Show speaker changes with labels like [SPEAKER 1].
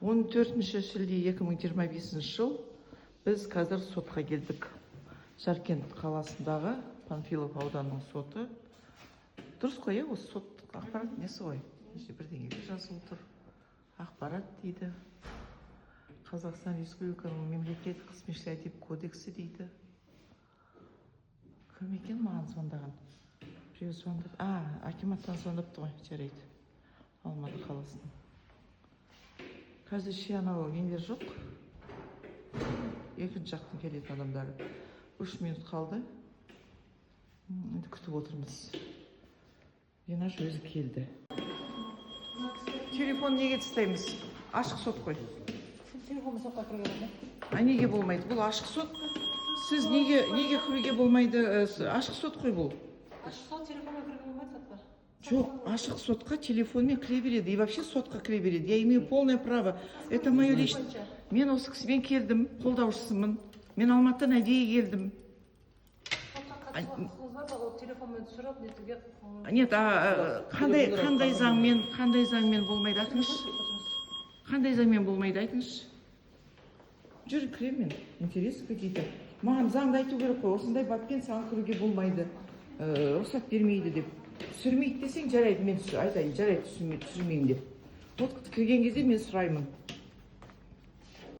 [SPEAKER 1] 14 шілде 2025 жыл. Біз қазір сотқа келдік. Жаркент қаласындағы Панфилов ауданының соты. Дұрыс қой, иә, осы сот ақпарат несі ғой? Мына жерде бірдеңелер жазылып тұр. Ақпарат дейді. Қазақстан Республикасының мемлекеттік қызметшілер әдеп кодексі дейді. Кім екен маған звондаған? Біреу звондап, а, акиматтан звондапты ғой, жарайды. Алматы қаласының. Қазір ше, анау нелер жоқ. Екінші жақтан келетін адамдары. 3 минут қалды. Енді күтіп отырмыз. Динаш өзі келді. Телефон неге тастаймыз? Ашық сот қой.
[SPEAKER 2] Телефонды сотқа кіруге болмайды.
[SPEAKER 1] А неге болмайды? Бұл ашық сот. Сіз неге кіруге болмайды? Ашық сот қой бұл.
[SPEAKER 2] Ашық сот, телефонға кіруге болмайды сотқа.
[SPEAKER 1] Жоқ, ашық сотқа телефонмен кіре береді. И вообще сотқа кіре береді. Я имею полное право. Это мое личное. Мен осы кісімен келдім, қолдаушысымын. Мен Алматыдан әдейі келдім.
[SPEAKER 2] Сотқа қатысуға құқығыңыз бар, бірақ ол телефонмен түсіріп нетуге құқығыңыз
[SPEAKER 1] Нет, а қандай заңмен болмайды, айтыңызшы? Қандай заңмен болмайды, айтыңызшы? Жүр, кіремін мен. Интересы какие-то. Маған заңды айту керек қой. Осындай баппен саған кіруге болмайды. Рұқсат бермейді деп. Түсірмейді десең, жарайды, мен айтайын, жарайды, түсірмеймін деп. Вот кірген кезде мен сұраймын.